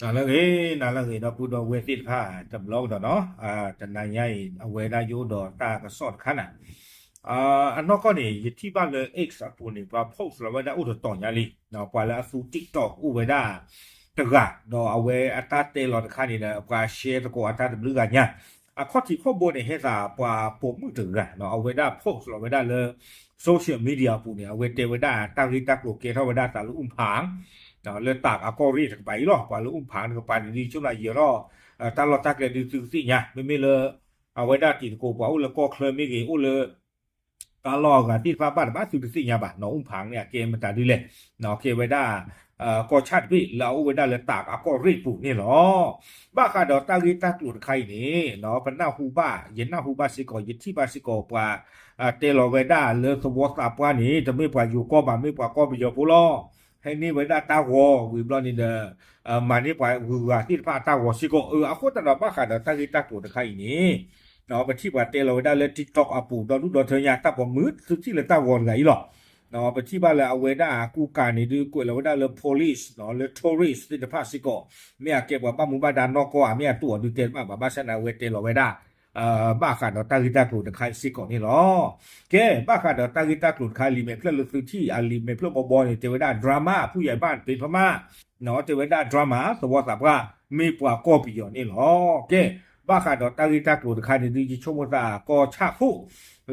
နၤလၢအဂ့ၤ နၤလၢအဂ့ၤ ဒီပုၢ်ဒီဝဲၢ်သ့ၣ်တဖၣ် တဘျီကဒီးနီၤ, တနၤညါအံၤ အဝဲဒၣ်ယအိၣ်ဒီးတၢ်ကစီၣ်တခါန့ၣ်, အနီၢ်ကီၢ်န့ၣ် ယထံၣ်ဘၣ်လၢ X အပူၤန့ၣ် ပှၤ post လီၤဝဲဒၣ်အိၣ်တတီၤညါလံ, ပှၤလၢအသူ TikTok အိၣ်ဝဲဒၣ်တဂၤ, ဒီးအဝဲအတၢ်တဲလီၤတခါန့ၣ်ဒီး ပှၤ share သကိးအတၢ်တဘျုးဂၤညါ, အခီၣ်ထံးခီၣ်ဘိန့ၣ် ဟဲသးပှၤပိာ်မုၣ်တဂၤ, အဝဲဒၣ် post လီၤဝဲဒၣ်လၢ social media အပူၤန့ၣ် အဝဲတဲဝဲဒၣ်တၢ်ဂ့ၢ်တၢ်ကျိၤကဲထီၣ်ဝဲဒၣ်သးလၢအူၣ်ဖၣ် လၢတၢ်အကီၢ်ရ့ၣ်တကပၤအံၤလီၤ, ပှၤလၢအူၣ်ဖၣ်တကပၤန့ၣ်ဒုး ဆိကမိၣ်ယဲၤထီၣ် တၢ်လီၢ်တၢ်ကျဲဒုးသုကသ့ၣ်ညါ, မ့မ့ၢ်လၢ အဝဲဒၣ်တံၤသကိးပှၤအိၣ်လၢကီၢ်ချၢမ့ၢ်ဂ့ၤ အိၣ်လၢ တၢ်လီၢ်အဂၤသ့ၣ်တဖၣ်ဘၣ်တဘၣ်သုတသ့ၣ်ညါဘၣ်နီၤ, အူၣ်ဖၣ်န့ၣ် အကဲမတၤဒ်လဲၣ်, ကဲဝဲဒၣ် ကီၢ်ဆၣ်တဘ့ၣ်လၢအအိၣ်ဝဲဒၣ်လၢတၢ်အကီၢ်ရ့ၣ်ပူၤန့ၣ်လီၤ. ဘၣ်ဃးဒီးတၢ်ဂ့ၢ်တၢ်ကျိၤတခါအံၤန့ၣ် ပနၢ်ဟူဘၣ် ယနၢ်ဟူဘၣ်စ့ၢ်ကီး ယထံၣ်ဘၣ်စ့ၢ်ကီး ပှၤတဲလီၤဝဲဒၣ်လၢသဝီသးပှၢ်န့ၣ် တမ့ၢ်ပှၤယိၤကီၢ်ဘၣ် မ့ၢ်ပှၤကီၢ်ပယီၤဖိလီၤ. ဟဲန့ၢ်ဝဲဒၣ်တၢ်ဂီၤဝံၤဘျီန့ၣ်ဒီး မၤန့ၢ်ပှၤဂုၤဂၤသ့ၣ်တဖၣ်အတၢ်ဂီၤစ့ၢ်ကီး, အဃိသတးဒီးဘၣ်ဃးဒီးတၢ်ဂ့ၢ်တၢ်ကျိၤတခါအံၤန့ၣ် ပထံၣ်ပှၤတဲလီၤဝဲဒၣ်လၢ TikTok အပူၤ ဒီဒူၣ်ဒီထၢညါ တၢ်ပိာ်မုၣ်သုထံၣ်လၢတၢ်ဂီၤတဂၤအံၤလီၤ. ပထံၣ်ဘၣ်လၢအဝဲဒၣ်အကူကၤန့ၣ်ဒုး ကွဲးလီၤဝဲဒၣ်လၢ police လၢ tourist သ့ၣ်တဖၣ်စ့ၢ်ကီး, မ့ၢ်အကဲပှၤဘၣ်မူဘၣ်ဒါနီၢ်ကီၢ်ဧါ မ့ၢ်အတိၢ်အီၤဒုးတဲတဘၣ်ဘၣ်, ဘၣ်ဆၣ်န့ၣ် အဝဲတဲလီၤဝဲဒၣ် ဘၣ်ဃးဒီးတၢ်ဂ့ၢ်တၢ်ကျိၤတခါအံၤစ့ၢ်ကီးန့ၣ်လီၤ. ကဲ ဘၣ်ဃးဒီးတၢ်ဂ့ၢ်တၢ်ကျိၤတခါ လံာ်မဲာ်ဖျၢၣ်လၢသုထံၣ်အလံာ်မဲာ်ဖျၢၣ်ဘီဘီန့ၣ် တဲဝဲဒၣ် drama ဖူယၤဘၣ်ပ့ၤဖမၣ်, တဲဝဲဒၣ် drama သဝီသးပှၢ် မ့ၢ်ပှၤကီၢ်ပယီၤန့ၣ်လီၤ. ကဲ ဘၣ်ဃးဒီးတၢ်ဂ့ၢ်တၢ်ကျိၤတခါန့ၣ်ဒုး ယဆိကမိၣ်သးကီၢ်ဆၣ်ခိၣ်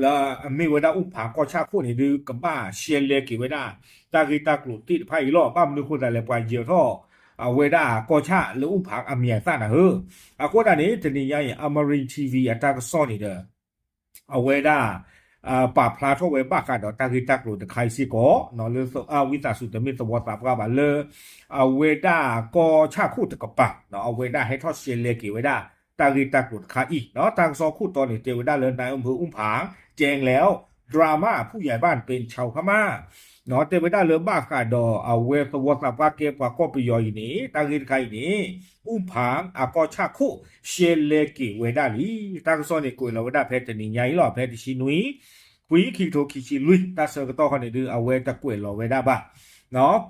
လၢအမ့ၢ်ဝဲဒၣ်အူၣ်ဖၣ်ကီၢ်ဆၣ်ခိၣ်န့ၣ်ဒုး ကဘၣ်ရှဲလဲက့ၤဝဲဒၣ် တၢ်ဂ့ၢ်တၢ်ကျိၤသ့ၣ်တဖၣ်အံၤလီၤ. ဘၣ်မနုၤအဃိသတးလဲၣ် ပှၤယဲၤထီၣ် အဝဲဒၣ်ကီၢ်ဆၣ်လၢအူၣ်ဖၣ်အမံၤအသၣ်နၤဧၢ. အဃိသတးန့ၣ် တနံၤညါအံၤ Amarin TV အတၢ်ကစီၣ်န့ၣ်ဒီး အဝဲဒၣ် ပာ်ဖျါထီၣ်ဝဲဘၣ်ဃးဒီးတၢ်ဂ့ၢ်တၢ်ကျိၤတခါအံၤစ့ၢ်ကီး လၢ ဝံသးစူၤ တမ့ၢ်သဝီသးပှၢ်ဘၣ်လၢ အဝဲဒၣ်ကီၢ်ဆၣ်ခိၣ်တကပၤ အဝဲဒၣ်ဟဲထီၣ်ရှဲလဲက့ၤဝဲဒၣ် တၢ်ဂ့ၢ်တၢ်ကျိၤတခါအံၤ တၢ်ကစီၣ်ခိၣ်တီန့ၣ် တဲဝဲဒၣ်လၢ နၢအမၢအူၣ်ဖၣ် ကဲလဲၣ် drama ဖူယၤဘၣ်ပ့ၤဆၣ်ဖမၣ် တဲဝဲဒၣ်လၢဘၣ်ဃးဒီးအဝဲသဝီသးပှၢ်ကဲပှၤကီၢ်ပယီၤအံၤန့ၣ် တၢ်ဂ့ၢ်တခါအံၤန့ၣ် အူၣ်ဖၣ်အကီၢ်ဆၣ်ခိၣ် ရှဲလဲက့ၤဝဲဒၣ်လံ. တၢ်ကစီၣ်န့ၣ် ကွဲးလီၤဝဲဒၣ်ဖဲတနံၤညါအံၤလီၤ. ဖဲတဆံနွံ ခွံ ခံကထိခံဆံလွံၢ် တၢ်ဆၢကတီၢ်ခီန့ၣ်ဒုး အဝဲတကွဲးလီၤဝဲဒၣ်ဘၣ်.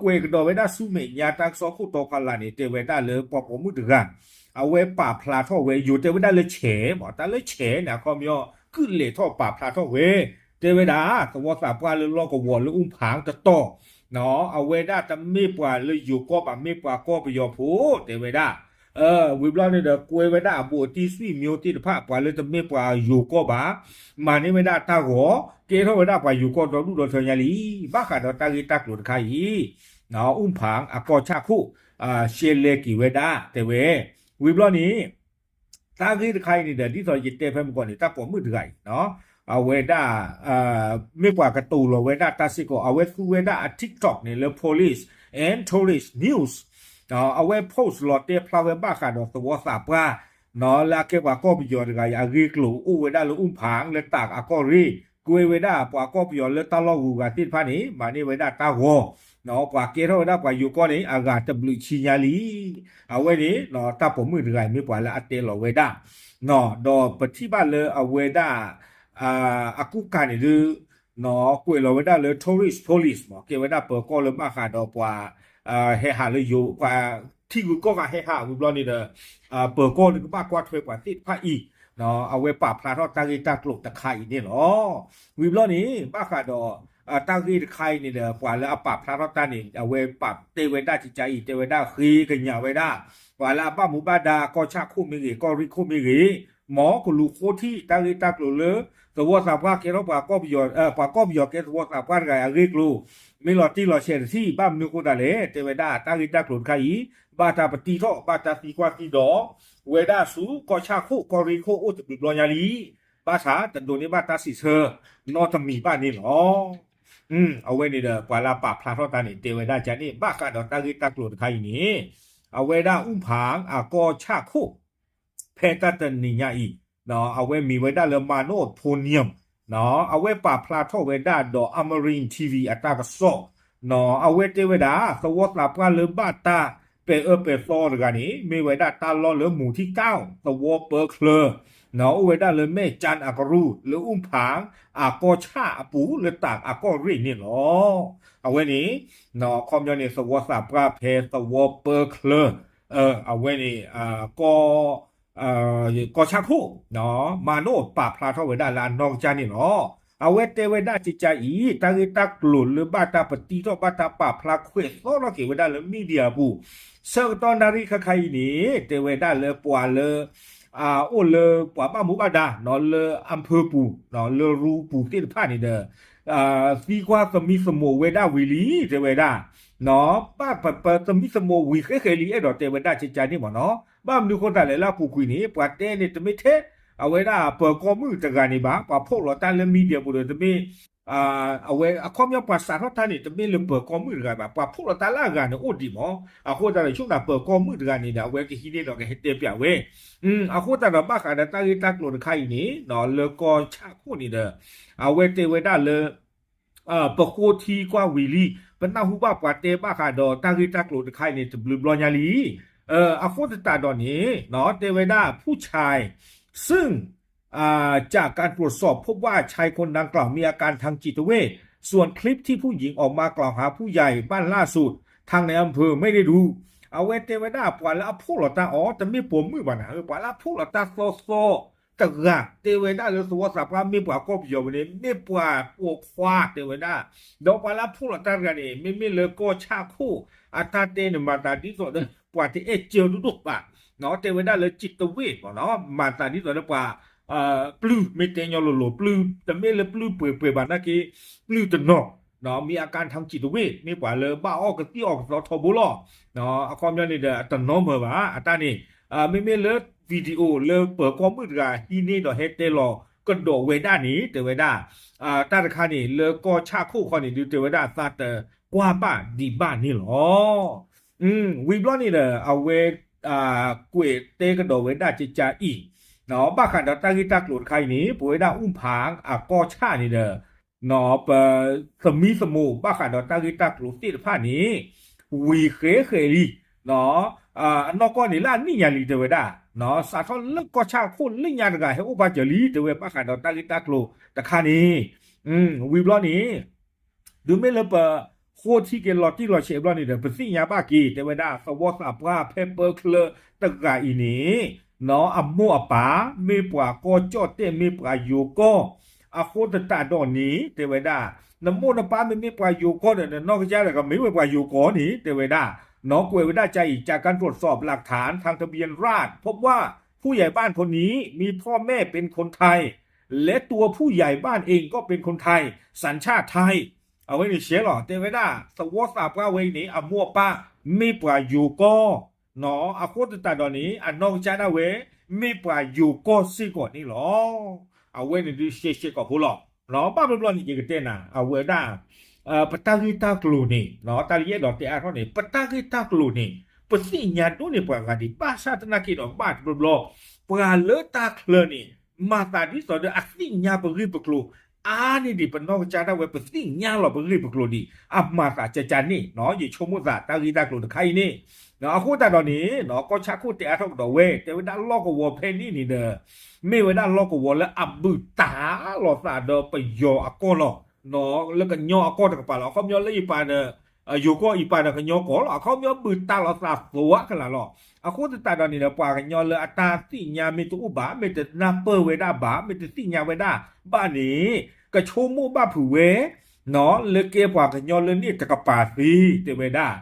ကွဲးကဒီးဝဲဒၣ်ဆူမဲာ်ညါ တၢ်ကစီၣ်ခိၣ်တီဖီလာ်န့ၣ် တဲဝဲဒၣ်လၢပှၤပိာ်မုၣ်တဂၤ အဝဲပာ်ဖျါထီၣ်ဝဲ ယိၤတဲဝဲဒၣ်လၢဆဲးမး တၢ်လၢဆဲးန့ၣ် အခီပညီ ကုၢ်လဲၤထီၣ်ပာ်ဖျါထီၣ်ဝဲ တဲဝဲဒၣ် သဝီသးပှၢ်လၢလီၢ်ကဝီၤလၢအူၣ်ဖၣ်တတီၤ အဝဲဒၣ်တမ့ၢ်ပှၤလၢယိၤကီၢ်ဘၣ် မ့ၢ်ပှၤကီၢ်ပယီၤဖိ တဲဝဲဒၣ် ဝံၤဘျီန့ၣ်ဒီး ကွဲဝဲဒၣ်အဘူးအတံၢ်သွံၣ်မဵဝ်းသ့ၣ်တဖၣ် ပှၤလၢတမ့ၢ်ပှၤယိၤကီၢ်ဘၣ် မၤန့ၢ်ဝဲဒၣ်တၢ်ဂီၤ ကဲထီၣ်ဝဲဒၣ်ပှၤယိၤကီၢ်ဒီဒူၣ်ဒီထၢညါလံ. ဘၣ်ဃးဒီးတၢ်ဂ့ၢ်တၢ်ကျိၤတခါအံၤ အူၣ်ဖၣ်အကီၢ်ဆၣ်ခိၣ် ရှဲလဲက့ၤဝဲဒၣ် တဲဝဲ ဝံၤဘျီန့ၣ် တၢ်ဂ့ၢ်တခါအံၤန့ၣ်ဒီး ဒ်သိးယတဲဖဲမုၢ်ကီၢ်န့ၣ် တၢ်ပိာ်မုၣ်တဂၤအံၤ အဝဲဒၣ် မ့ၢ်ပှၤကတိၤလီၤဝဲဒၣ်တၢ်စ့ၢ်ကီး အဝဲသူဝဲဒၣ်အ TikTok န့ၣ်လၢ police and tourist news အဝဲ post လီၤတဲဖျါဝဲဘၣ်ဃးဒီးသဝီသးပှၢ် လၢအကဲပှၤကီၢ်ပယီၤတဂၤအံၤ အဂ့ၢ်ကျိၤအိၣ်ဝဲဒၣ်လၢအူၣ်ဖၣ်လၢတၢ်အကီၢ်ရ့ၣ် ကွဲဝဲဒၣ်ပှၤကီၢ်ပယီၤလၢတၢ်လီၢ်ဂုၤဂၤသ့ၣ်တဖၣ်န့ၣ် မၤန့ၢ်ဝဲဒၣ်တၢ်ဂီၤ ပှၤကဲထီၣ်ဝဲဒၣ်ပှၤယိၤကီၢ်န့ၣ် အဂၤတဘျုးဆံညါလံ. အဝဲန့ၣ် တၢ်ပိာ်မုၣ်တဂၤအံၤမ့ၢ်ပှၤလၢအတဲလီၤဝဲဒၣ် ဒီးပထံၣ်ဘၣ်လၢအဝဲဒၣ် အကူကၤန့ၣ်ဒုး ကွဲးလီၤဝဲဒၣ်လၢ tourist police မ့ၢ် ကဲဝဲဒၣ်ပၢၤကီၢ်လၢဘၣ်ဃးဒီးပှၤ ဟဲဟးလၢယိၤ ပှၤထံဂုၤကီၢ်ဂၤဟဲဟးဝံၤဘျီန့ၣ်ဒီး ပၢၤကီၢ်လၢကဘၣ်ကွၢ်ထွဲပှၤသ့ၣ်တဖၣ်အံၤ အဝဲပာ်ဖျါထီၣ်တၢ်ဂ့ၢ်တၢ်ကျိၤတခါအံၤန့ၣ်လီၤ. ဝံၤဘျီန့ၣ် ဘၣ်ဃးဒီး တၢ်ဂ့ၢ်တခါအံၤန့ၣ်ဒီး ပှၤလၢအပာ်ဖျါထီၣ်တၢ်န့ၣ် အဝဲပာ်တဲဝဲဒၣ်ကကါအံၤ တဲဝဲဒၣ်ဃ့ကညးဝဲဒၣ် ပှၤလၢအဘၣ်မူဘၣ်ဒါကီၢ်ဆၣ်ခိၣ်မ့ၢ်ဂ့ၤ ကီၢ်ရ့ၣ်ခိၣ်မ့ၢ်ဂ့ၤ မ်ကလူၤဃိထံၣ်တၢ်ဂ့ၢ်တၢ်ကျိၤလၢ သဝီသးပှၢ်ကဲထီၣ်ပှၤကီၢ်ပယီၤ ပှၤကီၢ်ပယီၤကဲသဝီသးပှၢ်တဂၤအံၤအဂ့ၢ်ကျိၤ မ့ၢ်လီၤတံၢ်လီၤဆဲးတထံၣ် ဘၣ်မနုၤအဃိသတးလဲၣ် တဲဝဲဒၣ်တၢ်ဂ့ၢ်တၢ်ကျိၤတခါအံၤ ဘၣ်တၢ်ပတံထီၣ် ဘၣ်တၢ်သံကွၢ်သံဒိး ဝဲဒၣ်ဆူကီၢ်ဆၣ်ခိၣ်ကီၢ်ရ့ၣ်ခိၣ်အိၣ်တဘျုးဘျီညါလံ. ဘၣ်ဆၣ်တဒိးန့ၢ်ဘၣ်တၢ်စံးဆၢနီတမံၤဘၣ်န့ၣ်လီၤ. အဝဲန့ၣ်ဒီး ပှၤလၢအပာ်ဖျါထီၣ်တၢ်န့ၣ် တဲဝဲဒၣ်ကန့ၣ် ဘၣ်ဃးဒီးတၢ်ဂ့ၢ်တၢ်ကျိၤတခါအံၤန့ၣ် အဝဲဒၣ်အူၣ်ဖၣ်အကီၢ်ဆၣ်ခိၣ် ဖဲတၢ်တနံၤညါအံၤ အဝဲမံၤဝဲဒၣ်လၢ Manoj Ponniam အဝဲပာ်ဖျါထီၣ်ဝဲဒၣ်ဒီး Amarin TV အတၢ်ကစီၣ် အဝဲတဲဝဲဒၣ် သဝီသးပှၢ်လၢဘၣ်တၢ်ပဲာ်အၢပဲာ်သီတဂၤန့ၣ် မ့ၢ်ဝဲဒၣ်တၢ်လီၢ်လၢမူၤထံကၣ် သဝီပၢချၢ အိၣ်ဝဲဒၣ်လၢမဲၢ်ကၠၢၣ်အကရူၢ် လၢအူၣ်ဖၣ်အကီၢ်ဆၣ်အပူၤလၢတၢ်အကီၢ်ရ့ၣ်န့ၣ်လီၤ. အဝဲန့ၣ် ခီပညီန့ၣ် သဝီသးပှၢ်ဖဲသဝီပၢချၢ အဝဲန့ၣ် ကီၢ်ဆၣ်ခိၣ် မၤနီၣ်ပာ်ဖျါထီၣ်ဝဲဒၣ်လၢအနီၢ်ကစၢ်န့ၣ်လီၤ. အဝဲတဲဝဲဒၣ်ကကါအံၤ တၢ်ဂ့ၢ်တၢ်ကျိၤလၢဘၣ်တၢ်ပတံထီၣ်ဘၣ်တၢ်ပာ်ဖျါခွဲးသီထီၣ်က့ၤဝဲဒၣ်လၢ media အပူၤ ဆၢကတီၢ်နၣ်ရံၣ်ခါခါအံၤန့ၣ် တဲဝဲဒၣ်လၢပှၤလၢ အိၣ်လၢပှၤဘၣ်မူဘၣ်ဒါ လၢအဖၢပူၤ လၢရူပူၤသ့ၣ်တဖၣ်န့ၣ်ဒီး သံကွၢ်သမံသမိးဝဲဒၣ်ဝံၤလံ တဲဝဲဒၣ် ဘၣ်ပပသမံသမိးဝံၤဃဲဃဲလံ အဲၣ်ဒိးတဲဝဲဒၣ်ကကါန့ၣ်မ့ၢ်နီၤ. ဘၣ်မနုၤဃိသတးလဲၣ် လၢအပူၤကွံာ်န့ၣ် ပှၤတဲန့ၣ် တမ့ၢ်ထဲ အဝဲဒၣ်ပၢၤကီၢ်မုၣ်တဂၤန့ၣ်ဘၣ်, ပှၤဖီၣ်လီၤတၢ်လၢ media ပူၤဒီး တမ့ၢ် အဝဲအခီပညီပှၤစးထီၣ်တၢ်န့ၣ် တမ့ၢ်လၢပၢၤကီၢ်မုၣ်တဂၤဘၣ်, ပှၤဖီၣ်လီၤတၢ်လၢအဂၤန့ၣ်အိၣ်ဒံးမ့ၢ်. အဃိသတးဒီး ဆိကမိၣ်ပၢၤကီၢ်မုၣ်တဂၤန့ၣ်ဒီး အဝဲကဟံးန့ၢ်ဒီးကဟဲတဲပၠးဝဲ အဃိသတးဒီးဘၣ်ဃးဒီးတၢ်ဂ့ၢ်တၢ်ကျိၤတခါအံၤန့ၣ် လၢကီၢ်ဆၣ်ခိၣ်န့ၣ်ဒီး အဝဲတဲဝဲဒၣ်လၢ ပဃိထံကွၢ်ဝံၤလံ, ပနၢ်ဟူဘၣ်ပှၤတဲဘၣ်ဃးဒီးတၢ်ဂ့ၢ်တၢ်ကျိၤတခါအံၤန့ၣ် တဘျုးဘျီညါလံ. အဃိသတးဒီးန့ၣ် တဲဝဲဒၣ် ผู้ชาย ซึ่ง จากการตรวจสอบพบว่าชายคนดังกล่าวมีอาการทางจิตเวช ส่วนคลิปที่ผู้หญิงออกมากล่าวหาผู้ใหญ่บ้านล่าสุด ทางนายอำเภอไม่ได้ดู အဝဲတဲဝဲဒၣ် ပှၤလၢအဖီၣ်လီၤတၢ်အီၤ တမ့ၢ်ပိာ်မုၣ်ဘၣ်နၤ, ပှၤလၢအဖီၣ်လီၤတၢ်သီသီ တဂၤ တဲဝဲဒၣ်လၢသဝီသးပှၢ်မ့ၢ်ပှၤကီၢ်ပယီၤဝဲန့ၣ် မ့ၢ်ပှၤပိာ်ခွါတဲဝဲဒၣ်, ဒီးပှၤလၢအဖီၣ်လီၤတၢ်တဂၤန့ၣ် မ့မ့ၢ်လၢကီၢ်ဆၣ်ခိၣ် အတၢ်တဲန့ၣ် မၤသးဒ်သိးဒီး ပှၤတအဲၣ်ကၢၤဒိၣ်ဒိၣ်ဘၣ်, တဲဝဲဒၣ်လၢ จิตเวช မ့ၢ်နီၤ, မၤသးဒ်သိးဒီးပှၤ ပျုၢ် မ့ၢ်တဲညီလိၤလိၤ ပျုၢ် တမ့ၢ်လၢပျုၢ်ပှဲၤပှဲၤဘၣ်နာ်က့ ပျုၢ်တနီၤ มีอาการทางจิตเวช မ့ၢ်ပှၤလၢဘၣ်အီၣ်ကသံၣ်အီၣ်ကသီထီဘိလီၤ. အခီပညီန့ၣ်ဒီး အတနီၤမၢၤဘၣ် အတၢ်န့ၣ် မ့မ့ၢ်လၢ video လၢပၢၤကီၢ်မုၣ်တဂၤဟံးန့ၢ်ဒီးဟဲတဲလီၤကဒီးဝဲဒၣ်န့ၣ် တဲဝဲဒၣ် တၢ်တခါန့ၣ် လၢကီၢ်ဆၣ်ခိၣ်ခီန့ၣ် ဒုးတဲဝဲဒၣ်သးတကွၢ်ဘၣ်ဒံးဘၣ်န့ၣ်လီၤ. ဝံၤဘျီန့ၣ်ဒီး အဝဲ ကွဲးတဲကဒီးဝဲဒၣ်ကကါအံၤ ဘၣ်ဃးဒီးတၢ်ဂ့ၢ်တၢ်ကျိၤတခါအံၤန့ၣ် ပဝဲဒၣ်အူဖၣ်အကီၢ်ဆၣ်န့ၣ်ဒီး ပသမံသမိးဘၣ်ဃးဒီးတၢ်ဂ့ၢ်တၢ်ကျိၤသ့ၣ်တဖၣ်န့ၣ် ဝံၤဃဲဃဲလံ အနီၢ်ကီၢ်န့ၣ်လၢအနံၣ်ညါလံ တဲဝဲဒၣ် စးထီၣ်လၢကီၢ်ဆၣ်ခိၣ်လၢညါတဂၤဟဲအိၣ်ဘၣ်စၢၤလံ တဲဝဲဘၣ်ဃးဒီးတၢ်ဂ့ၢ်တၢ်ကျိၤတခါန့ၣ် ဝံၤဘျီန့ၣ် တုၤမ့ၢ်လၢပဃိထံက့ၤလီၤတံၢ်လီၤဆဲးဘျီန့ၣ်ဒီး ပသ့ၣ်ညါဘၣ်က့ၤ တဲဝဲဒၣ် သဝီသးပှၢ်ဖဲပၢချၢတဂၤအံၤန့ၣ် အမိၢ်အပၢ် မ့ၢ်ပှၤကီၢ်ကၠီၣ်တဲၣ် မ့ၢ်ပှၤယိၤကီၢ် အဃိသတးဒီးန့ၣ် တဲဝဲဒၣ် နမိၢ်နပၢ်မ့မ့ၢ်ပှၤယိၤကီၢ်ဒီး နနီၢ်ကစၢ်ဒီးကမ့ၢ်ဝဲပှၤယိၤကီၢ်န့ၣ် တဲဝဲဒၣ် ကွဲးဝဲဒၣ်ကါအံၤ จากการตรวจสอบหลักฐานทางทะเบียนราษฎร์ พบว่าผู้ใหญ่บ้านคนนี้มีพ่อแม่เป็นคนไทย และตัวผู้ใหญ่บ้านเองก็เป็นคนไทย สัญชาติไทย အဝဲန့ၣ်ရှဲလီၤ တဲဝဲဒၣ် သဝီသးပှၢ်ဝဲအံၤန့ၣ် အမိၢ်အပၢ် မ့ၢ်ပှၤယိၤကီၢ် အဃိသတးဒီးန့ၣ် အနီၢ်ကစၢ်ဒၣ်ဝဲ မ့ၢ်ပှၤယိၤကီၢ်စ့ၢ်ကီးန့ၣ်လီၤ. အဝဲန့ၣ်ဒုးရှဲရှဲကိာ်ဖိလီၤ. ဘၣ်ဘျီဘျီန့ၣ် ယကတဲနၤ အဝဲဒၣ် ပတၢ်ဂ့ၢ်တၢ်ကျိၤန့ၣ် တၢ်လၢယအဲၣ်ဒိးတဲအါထီၣ်န့ၣ် ပတၢ်ဂ့ၢ်တၢ်ကျိၤန့ၣ် ပသ့ၣ်ညါဒိၣ်န့ၢ်ပှၤဂၤဒံး ဘၣ်ဆၣ်သနာ်က့ဒီး ဘၣ်တဘျီဘျီ ပှၤလၢတၢ်ချၢန့ၣ် မၤသးဒ်သိးဒီးအသ့ၣ်ညါပဂ့ၢ်ပကျိၤ အါန့ၢ်ဒံးပနီၢ်ကစၢ်ဒၣ်ဝဲ ပသ့ၣ်ညါလီၤပဂ့ၢ်ပကျိၤဒံး အမၤသးကကါန့ၣ် ယဆိကမိၣ်သးတၢ်ဂ့ၢ်တၢ်ကျိၤတခါအံၤန့ၣ် အဃိသတးဒီးန့ၣ် ကီၢ်ဆၣ်ခိၣ်တဲအါထီၣ်ကဒီးဝဲ တဲဝဲဒၣ်လီၢ်ကဝီၤဖဲန့ၣ်န့ၣ်ဒီး မ့ၢ်ဝဲဒၣ်လီၢ်ကဝီၤလၢအဘူးတံၢ်လိာ်သးဒီးပယီၤအကီၢ်လီၤ. လၢကညီအကီၢ်တကပၤလီၤ. အခီပညီလၢယပာ်ဒီး ယိၤကီၢ်အံၤပာ်ဒီးကညီကီၢ်လီၤ. အခီပညီဘူးတံၢ်လိာ်သးသဝီကလာ်လီၤ. အဃိသတးဒီးန့ၣ်ဒီး ပှၤကညီလၢအတၢ်သ့ၣ်ညါမ့ၢ်တအိၣ်ဘၣ် မ့ၢ်တနၢ်ပၢၢ်ဝဲဒၣ်ဘၣ် မ့ၢ်တသ့ၣ်ညါဝဲဒၣ်ဘၣ်န့ၣ် ကဆိကမိၣ်ဘၣ်ဖုးဝဲ လၢကဲပှၤကညီလၢန့ၣ်တကပၤသ့ တဲဝဲဒၣ်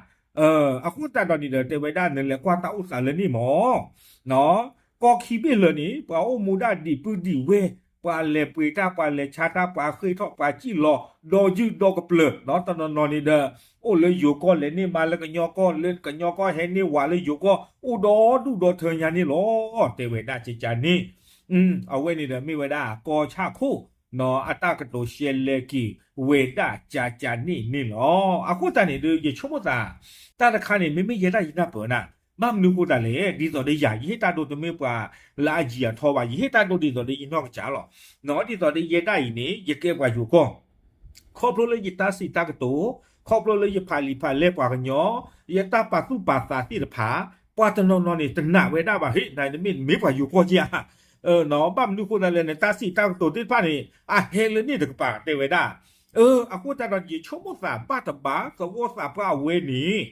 အဃိသတးဒီးန့ၣ်ဒီး တဲဝဲဒၣ် နလဲၤကွၢ်တၢ်အိၣ်သးလၢန့ၣ်မ့ၢ် ကီၢ်ခံဘ့ၣ်လၢာ်န့ၣ် ပှၤအိၣ်မူဒၣ်ဒံးပုၢ်ဒံးဝဲၢ် ပှၤလဲၤပှ့ၤတၢ် ပှၤလဲၤဆါတၢ် ပှၤဃ့ၢ်ထီၣ် ပှၤစံၣ်လီၤ ဒီယုၢ်ဒီကပျၢၤ တနီၤနီၤန့ၣ်ဒီး အိၣ်လၢယိၤကီၢ် လဲၤန့ၢ်မါလၢကညီကီၢ် လၢကညီကီၢ်ဟဲန့ၢ်ဝၤလၢယိၤကီၢ် အိၣ်ဒီဒူၣ်ဒီထၢညါန့ၣ်လီၤ. တဲဝဲဒၣ်ကကါန့ၣ် အဝဲန့ၣ်ဒီးမ့ၢ်ဝဲဒၣ်ကီၢ်ဆၣ်ခိၣ် အတၢ်ကတိၤရှဲလဲက့ၤဝဲဒၣ်ကကါန့ၣ်န့ၣ်လီၤ. အဃိသတးန့ၣ်ဒီး ယဆိကမိၣ်သး တၢ်တခါန့ၣ် မ့မ့ၢ်ယဲဒၣ်ယနၢ်ပၢၢ်နၤ ဘၣ်မနုၤဃိသတးလဲၣ် ဒ်သိးဒီးယၤ ယဟ့ၣ်တၢ်ဒိတမ့ၢ်ပှၤလၢအယံာ်အထီဘၣ် ယဟ့ၣ်တၢ်ဒိဒ်သိးဒီးယနီၢ်ကစၢ်လီၤ. ဒ်သိးဒီးယဲဒၣ်အံၤန့ၣ် ယကဲပှၤယိၤကီၢ် ခီဖျိလၢယတၢ်စံးတၢ်ကတိၤ ခီဖျိလၢယဖးလံာ်ဖးလဲၢ်ပှၤကညီ ယတၢ်ပာ်သူၣ်ပာ်သးသ့ၣ်တဖၣ် ပှၤတနီၤနီၤန့ၣ် တနာ်ဝဲဒၣ်ဘၣ် ဟ့ၣ် နမ့ၢ်နမ့ၢ်ပှၤယိၤကီၢ်က့ဧါ ဘၣ်မနုၤဃိသတးလဲၣ်န့ၣ် တၢ်စံးတၢ်ကတိၤသ့ၣ်တဖၣ်န့ၣ် အဟဲလၢန့ၣ်တကပၤတဲဝဲဒၣ် အဃိသတးဒီး ယဆိကမိၣ်သးဘၣ်တဘၣ် သဝီသးပှၢ်အဝဲန့ၣ်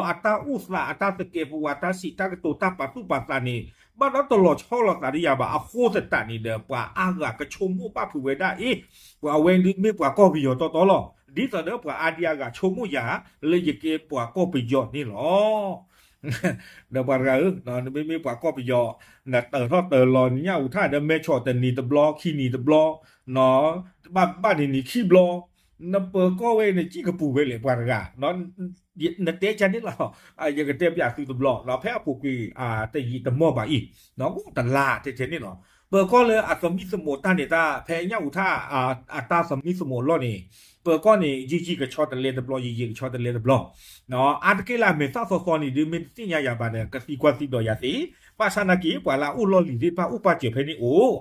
အတၢ်အိၣ်သး အတၢ်သကဲးပဝး တၢ်စံးတၢ်ကတိၤ တၢ်ပာ်သူၣ်ပာ်သးန့ၣ် ဘၣ်ဒီးတလီၤဆီလိာ်သးဒီးယၤဘၣ်. အဃိသတးန့ၣ်ဒီး ပှၤအါဂၤကဆိကမိၣ်ဘၣ်ဖုးဝဲဒၣ်အ့ၣ် ပှၤအဝဲဒုးမ့ၢ်ပှၤကီၢ်ပယီၤတီတီလီၤ. ဒ်သိးဒီးပှၤအါဒံအါဂၤဆိကမိၣ်ယၤ လၢယကဲပှၤကီၢ်ပယီၤန့ၣ်လီၤ. ဒီးပှၤတဂၤဧၢ, နမ့မ့ၢ်ပှၤကီၢ်ပယီၤ နတၢၤထီၣ်တၢၤလီၤ နညၣ်အူထၣ်ဒီး မဲဆီးတနံၤတဘျီ ခံနံၤတဘျီ, ဘၣ်ဘၣ်နံၤနံၤခံဘျီ, နပၢၤကီၢ်ဝဲန့ၣ် ကံၣ်ကပူၤဝဲလဲၣ် ပှၤတဂၤ, နတဲကန့ၣ်လီၤ. ယကတဲပျးသုတဘျီ ဖဲအပူၤကွံာ် တယံာ်တမီၢ်ဘၣ်အံၤ တလါတဲထဲန့ၣ်လီၤ. ပၢၤကီၢ်လၢအသမံသမိးတၢ်န့ၣ် တၢ်ဖဲညၣ်အူထၣ် အတၢ်သမံသမိးလီၢ်န့ၣ် ပၢၤကီၢ်န့ၣ် ယံာ်ယံာ်ကဆီတလဲတဘျီ ယံာ်ယံာ်ကဆီတလဲတဘျီ အါတက့ၢ်လၢအမဲာ်သၣ်သီသီန့ၣ် ဒုးမ့ၢ်တသ့ၣ်ညါယၤဘၣ်ဒီး ကသံကွၢ်သံဒိးယၤသ့, ဘၣ်ဆၣ်နာ်က့ ပှၤလၢအအိၣ်လီၢ်လံၤသ့ၣ်တဖၣ်အိၣ်ပာ်စၢၤဖဲန့ၣ်အိၣ်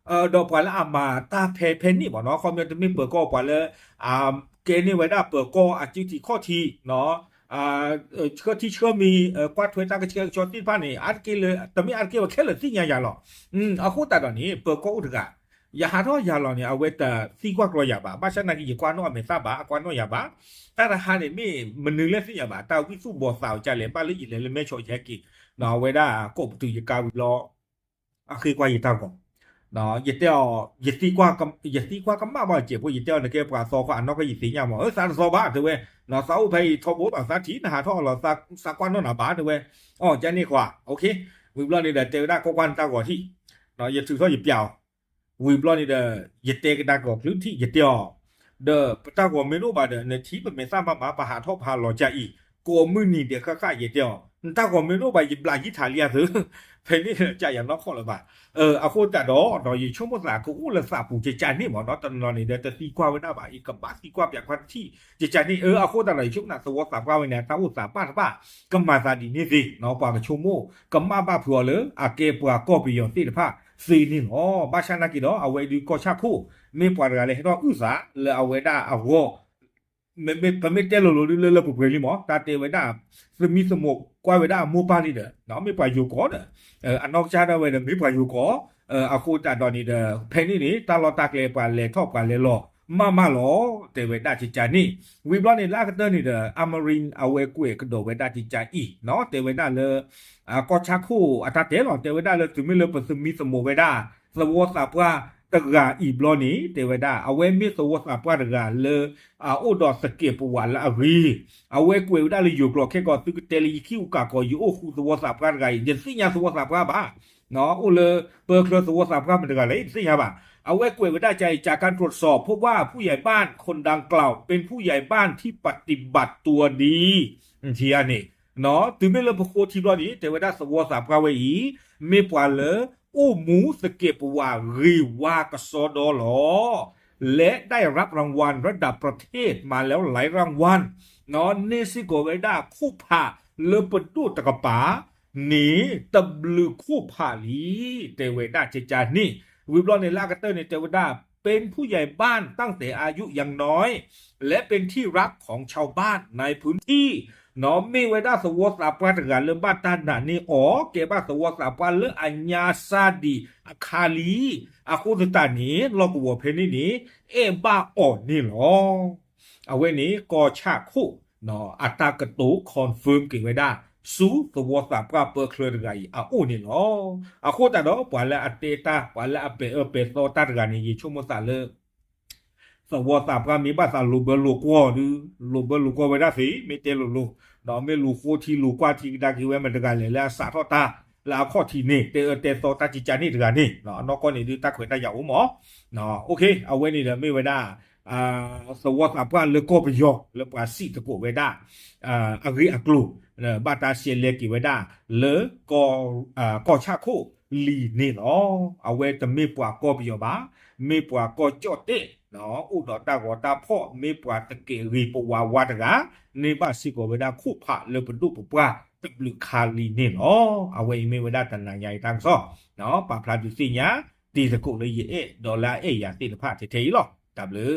ဒီးပှၤလၢအမၤတၢ်ဖဲဖဲန့ၣ်မ့ၢ်နီၤ ခီပညီတမ့ၢ်ပၢၤကီၢ်ပှၤလၢ ကဲန့ၢ်ဝဲဒၣ်ပၢၤကီၢ်အစုထံးခီၣ်ထံး ဆှၢထံဆှၢမံၤ ကွၢ်ထွဲတၢ်ကဆှဲကဆှီသ့ၣ်တဖၣ်န့ၣ် အါတက့ၢ်လၢ တမ့ၢ်အါတက့ၢ်ဝဲခဲလၢာ်သ့ၣ်ညါယၤလီၤ. အဃိသတးဒီးန့ၣ် ပၢၤကီၢ်အိၣ်တဂၤ ယဟးထီၣ်ယၤလီၤန့ၣ် အဝဲတသံကွၢ်ကျီယၤဘၣ်. ဘၣ်ဆၣ်နာ်က့ ယကွၢ်နီၣ်အမဲာ်သၣ်ဘၣ် အကွၢ်နီၣ်ယၤဘၣ်. တၢ်တဟါန့ၣ်မ့ၢ်မနုၤလဲၣ်သ့ၣ်ညါဘၣ် တၢ်ဝံသူၣ်ဘီၣ်သးအီၤကလဲၣ် ဘၣ်လၢယလဲၤလၢမဲဆီးယဟဲက့ၤ အဝဲဒၣ်ကိးပတုာ်ယကါဝံၤဘျီ အဃ့ကွၢ်ယတၢ်ဂီၤ, ယတဲအီၤ ယသံကွၢ်ကမၣ်ဘၣ်စဲးဖိ ယတဲအီၤ နကဲပှၤသီခီ အနီၢ်ကီၢ်ယသ့ၣ်ညါမး သးတသီဘၣ် တဲဝဲ, သးအိၣ်ဖဲအံၤထီဘိလီၤ သးထံၣ်နဟးထီၣ်အီၤလီၤ သးကွၢ်နီၣ်နၤဘၣ် တဲဝဲ, အီၣ် ကန့ၣ်ကွၢ် ဝံၤဘျီန့ၣ်ဒီး တဲဝဲဒၣ် ကွၢ်ကွၢ်နတၢ်ဂီၤထံး, ယထုးထီၣ်ယပျးအီၤ, ဝံၤဘျီန့ၣ်ဒီး ယတဲကဒါကီၤချုးထံၣ် ယတဲအီၤ ဒီးပတၢ်ဂီၤမ့ၢ်တအိၣ်ဘၣ်ဒီး နထံၣ်ပမဲာ်သၣ်မၤမၤ ပဟးထီၣ်ပဟးလီၤကၢ်အံၤ ကိးမုၢ်နံၤဒဲးဃၣ်ဃၣ် ယတဲအီၤ နတၢ်ဂီၤမ့ၢ်တအိၣ်ဘၣ် ယဘျးယံထးလံအသု ဖဲန့ၣ်ကယၤနီၢ်ခီၣ်လၢၤဘၣ်. အဃိသတးဒီး ယဆိကမိၣ်သးကအိၣ်လၢသးပူၤကကန့ၣ်မ့ၢ်နီၤ တနီၤန့ၣ်ဒီး တသံကွၢ်ဝဲဒၣ်ဘၣ် ယကဘၣ်သံကွၢ်ပျးကွၢ်ထံၣ် ကကန့ၣ် အဃိသတးဒီး ယဆိကမိၣ်သးသဝီသးပှၢ်ဝဲန့ၣ် တၢ်အိၣ်သးဘၣ်တဘၣ် ကမၤသးဒ်န့ၣ်သ့ ပှၤကဆိကမိၣ် ကမၣ်ဘၣ်ဖုးအီၤလၢ အကဲပှၤကီၢ်ပယီၤသ့ၣ်တဖၣ်သ့န့ၣ်လီၤ. ဘၣ်ဆၣ်နာ်က့ဒီး အဝဲဒုးကီၢ်ဆၣ်ခိၣ် မ့ၢ်ပှၤတဂၤလၢဟဲထီၣ်အုၣ်သးလၢအဝဲဒၣ်အဂီၢ် ပမ့ၢ်တဲလိၤလိၤဒုလၢလၢပှဲၤပှဲၤလံမး တၢ်တဲဝဲဒၣ် သမံသမိးကွၢ်ဝဲဒၣ်အမိၢ်ပၢ်လံဒီး မ့ၢ်ပှၤယိၤကီးဒီး အနီၢ်ကစၢ်ဒၣ်ဝဲဒီး မ့ၢ်ပှၤယိၤကီး အဃိသတးဒီးန့ၣ်ဒီး ဖဲန့ၣ်န့ၣ် တၢ်လီၢ်တၢ်ကျဲပှၤလဲၤထီၣ်ပှၤလဲၤလီၤ မးမးလီၤ တဲဝဲဒၣ်ကကန့ၣ် ဝံၤဘျီန့ၣ် လၢအကတၢၢ်န့ၣ်ဒီး Amarin အဝဲကွဲးကဒီးဝဲဒၣ်ကကအံၤ တဲဝဲဒၣ်လၢ ကီၢ်ဆၣ်ခိၣ်အတၢ်တဲလီၤ တဲဝဲဒၣ်လၢတုၤမ့ၢ်လၢပသမံသမိးဝဲဒၣ် သဝီသးပှၢ်တဂၤအံၤဘျီန့ၣ် တဲဝဲဒၣ် အဝဲမ့ၢ်သဝီသးပှၢ်တဂၤလၢ အအိၣ်ဒီးသကဲးပဝးလၢအဂ့ၤ အဝဲကွဲးဝဲဒၣ်လၢယိၤကျိာ်ခဲကိာ် သုကတဲလၢယခံအိၣ်ကးကီး ယအိၣ်ဃူသဝီသးပှၢ်တဂၤအံၤ ယတသ့ၣ်ညါသဝီသးပှၢ်ဘၣ် အိၣ်လၢပၢချၢသဝီသးပှၢ်မတၤတဂၤလဲၣ် ယတသ့ၣ်ညါဘၣ်. အဝဲကွဲးဝဲဒၣ်ကအံၤ จากการตรวจสอบ พบว่าผู้ใหญ่บ้านคนดังกล่าว เป็นผู้ใหญ่บ้านที่ปฏิบัติตัวดี န့ၣ် တုၤမ့ၢ်လၢပဃိထံဘျီန့ၣ် တဲဝဲဒၣ်သဝီသးပှၢ်ဝဲအံၤ မ့ၢ်ပှၤလၢ အိၣ်မူသကဲးပဝးဂ့ၤဝါကစီဒီလီၤ และได้รับรางวัลระดับประเทศมาแล้วหลายรางวัล န့ၢ်စ့ၢ်ကီးဝဲဒၣ်ခိၣ်ဖးလၢပဒိၣ်တကပၤ န့ၣ် တဘျုးခိၣ်ဖးလံ တဲဝဲဒၣ်ကကန့ၣ် ဝံၤဘျီန့ၣ်လၢအကတၢၢ်န့ၣ် တဲဝဲဒၣ် เป็นผู้ใหญ่บ้านตั้งแต่อายุยังน้อย และเป็นที่รักของชาวบ้านในพื้นที่ န့ၣ် မ့ၢ်ဝဲဒၣ်သဝီသးပှၢ်တဂၤလၢဘၣ်တၢ်နာ်န့ၢ်အီၤ ကဲဘၣ်သဝီသးပှၢ်လၢအညါစၢ်ဒံးအခါလံ. အဃိသတးန့ၣ် လီၢ်ကဝီၤဖဲန့ၣ်န့ၣ် အဲၣ်ဘၣ်အီၤန့ၣ်လီၤ. အဝဲန့ၣ် ကီၢ်ဆၣ်ခိၣ် အတၢ်ကတိၤ confirm က့ၤဝဲဒၣ် ဆူသဝီသးပှၢ်ပၢချၢတဂၤအံၤအအိၣ်န့ၣ်လီၤ. အဃိသတးဒီး ပှၤလၢအတဲတၢ် ပှၤလၢအပဲာ်အၢပဲာ်သီတၢ်တဂၤန့ၣ် ယဆိကမိၣ်သးလၢ သဝီသးပှၢ်မ့ၢ်ဘၣ်သးလိာ်ဘၢလိာ်ကွီၢ်ဒုး လိာ်ဘၢလိာ်ကွီၢ်ဝဲဒၣ်သ့ မ့ၢ်တဲလိၤလိၤ ဒီးမ့ၢ်လိာ်ဃိထံလိာ်ကွၢ်ထံကဒါက့ၤဝဲမတၤတဂၤလဲၣ် လၢအစးထီၣ်တၢ် လၢအခီၣ်ထံးန့ၣ် တဲအၢတဲသီတၢ်ကကန့ၣ်တဂၤန့ၣ် အနီၢ်ကီၢ်န့ၣ်ဒုးတၢ်ခွဲးတၢ်ယာ်အိၣ်မး အဝဲန့ၣ်ဒီးမ့ၢ်ဝဲဒၣ် သဝီသးပှၢ်လၢကီၢ်ပယီၤ လၢပှၤစံးသကိးဝဲဒၣ် အဂ့ၢ်အကျိၤ ဘၣ်တၢ်ရှဲလဲက့ၤဝဲဒၣ် လၢ ကီၢ်ဆၣ်ခိၣ်လံၤန့ၣ်လီၤ. အဝဲတမ့ၢ်ပှၤကီၢ်ပယီၤဘၣ်, မ့ၢ်ပှၤကီၢ်ကၠီၣ်တဲၣ်, အိၣ်ဒီးတၢ်ဂီၤတၢ်ဖီၣ်, မ့ၢ်ပှၤသကဲးဂ့ၤပဝးဝါတဂၤ, န့ၢ်ဘၣ်စ့ၢ်ကီးဝဲဒၣ်ခိၣ်ဖးလၢပဒိၣ်ပပှၢ်တဘျုးခါလံန့ၣ်လီၤ. အဝဲအံၤမ့ၢ်ဝဲဒၣ်တနၤညါအံၤတၢ်ကစီၣ်, ပာ်ဖျါဒုးသ့ၣ်ညါ တံၤသကိးလၢယအဲၣ် ဒီးလၢအအဲၣ်ယၤသ့ၣ်တဖၣ်ထဲထဲအံၤလီၤ. တၢ်ဘျုး